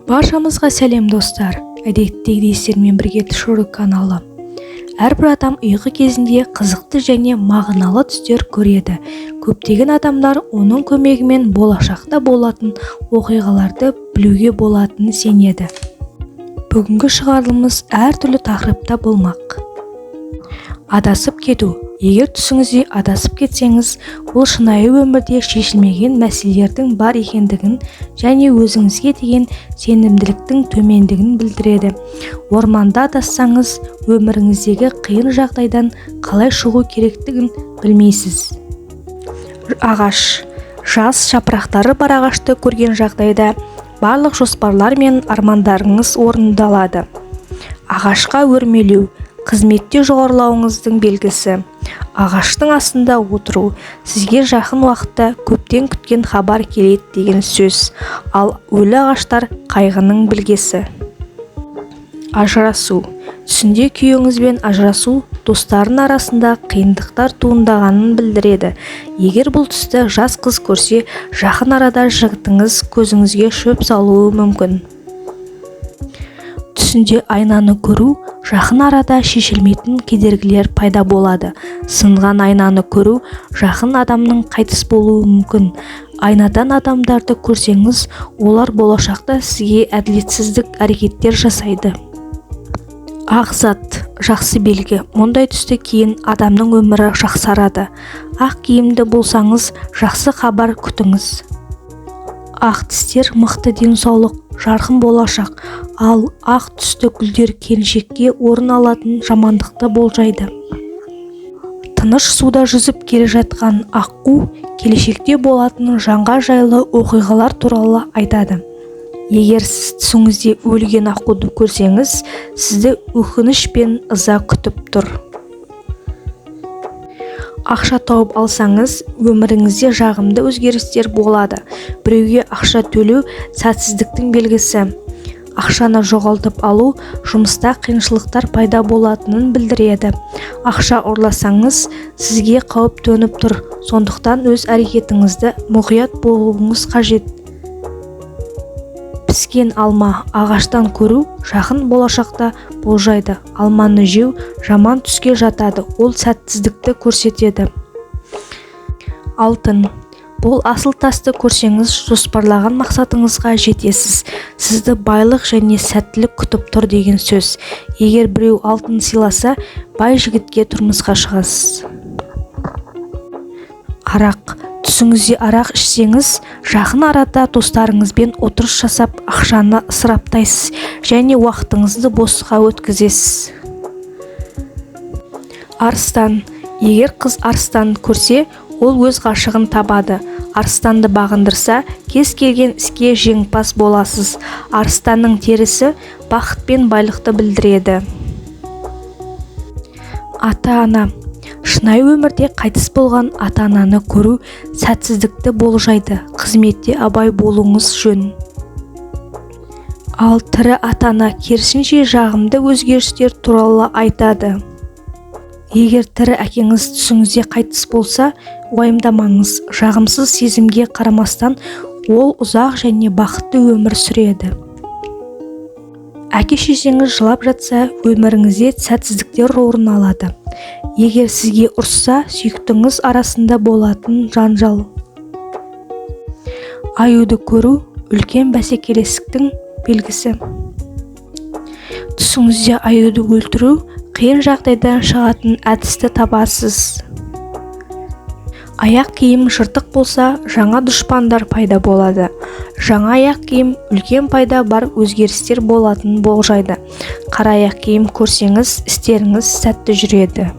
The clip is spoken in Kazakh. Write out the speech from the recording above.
Баршамызға сәлем, достар! Әдеттегідей сіздермен бірге Түшіру каналы. Әрбір адам ұйқы кезінде қызықты және мағыналы түстер көреді. Көптеген адамдар оның көмегімен болашақта болатын оқиғаларды білуге болатынын сенеді. Бүгінгі шығарылымыз әртүрлі тақырыпта болмақ. Адасып кету. Егер түсіңізде адасып кетсеңіз, ол шынайы өмірде шешілмеген мәселелердің бар екендігін және өзіңізге деген сенімділіктің төмендігін білдіреді. Орманда адассаңыз, өміріңіздегі қиын жағдайдан қалай шығу керектігін білмейсіз. Ағаш. Жас жапырақтары бар ағашты көрген жағдайда барлық жоспарлар мен армандарыңыз орындалады. Ағашқа өрмелеу – қызметте жоғарылауыңыздың белгісі. Ағаштың астында отыру – сізге жақын уақытта көптен күткен хабар келеді деген сөз. Ал өлі ағаштар – қайғының белгісі. Ажырасу. Түсінде күйеуіңізбен ажырасу достардың арасында қиындықтар туындағанын білдіреді. Егер бұл түсті жас қыз көрсе, жақын арада жігітіңіз көзіңізге шөп салуы мүмкін. Түсінде айнаны көру – жақын арада шешілмейтін кедергілер пайда болады. Сынған айнаны көру – жақын адамның қайтыс болуы мүмкін. Айнадан адамдарды көрсеңіз, олар болашақта сізге әділетсіздік әрекеттер жасайды. Ақ зат – жақсы белгі. Мұндай түсті кейін адамның өмірі жақсарады. Ақ киімді болсаңыз, жақсы хабар күтіңіз. Ақ тістер – мықты денсаулық, жарқын болашақ. Ал ақ түсті гүлдер келешекте орын алатын жамандықты болжайды. Тыныш суда жүзіп келе жатқан аққу келешекте болатын жанға жайлы оқиғалар туралы айтады. Егер сіз түсіңізде өлген аққуды көрсеңіз, сізді өкініш пен ыза күтіп тұр. Ақша тауып алсаңыз, өміріңізде жағымды өзгерістер болады. Біреуге ақша төлеу – сәтсіздіктің белгісі. Ақшаны жоғалтып алу жұмыста қиыншылықтар пайда болатынын білдіреді. Ақша ұрласаңыз, сізге қауіп төніп тұр, сондықтан өз әрекетіңізді мұқият болуыңыз қажет. Піскен алма ағаштан көру жақын болашақта болжайды. Алманы жеу жаман түске жатады, ол сәтсіздікті көрсетеді. Алтын. Бұл асыл тасты көрсеңіз, жоспарлаған мақсатыңызға жетесіз. Сізді байлық және сәттілік күтіп тұр деген сөз. Егер біреу алтын сыйласа, бай жігітке тұрмысқа шығасыз. Арақ. Түсіңізде арақ ішсеңіз, жақын арада достарыңызбен отырыс жасап, ақшаны ысыраптайсыз және уақытыңызды босқа өткізесіз. Арыстан. Егер қыз арыстан көрсе, ол өз ғашығын табады. Арыстанды бағындырса, кез келген іске жеңімпаз боласыз. Арыстанның терісі бақыт пен байлықты білдіреді. Ата-ана. Шынайы өмірде қайтыс болған ата-ананы көру сәтсіздікті болжайды. Қызметте абай болуыңыз жөн. Ал тірі ата-ана керісінше жағымды өзгерістер туралы айтады. Егер тірі әкеңіз түсіңізде қайтыс болса, уайымдамаңыз. Жағымсыз сезімге қарамастан, ол ұзақ және бақытты өмір сүреді. Әке-шешеңіз жылап жатса, өміріңізде сәтсіздіктер орын алады. Егер сізге ұрысса, сүйіктіңіз арасында болатын жанжал. Аюды көру – үлкен бәсекелестіктің белгісі. Түсіңізде аюды өлтіру – қиын жағдайдан шығатын әдісті табасыз. Аяқ киім жыртық болса, жаңа дұшпандар пайда болады. Жаңа аяқ киім үлкен пайда бар өзгерістер болатынын болжайды. Қара аяқ киім көрсеңіз, істеріңіз сәтті жүреді.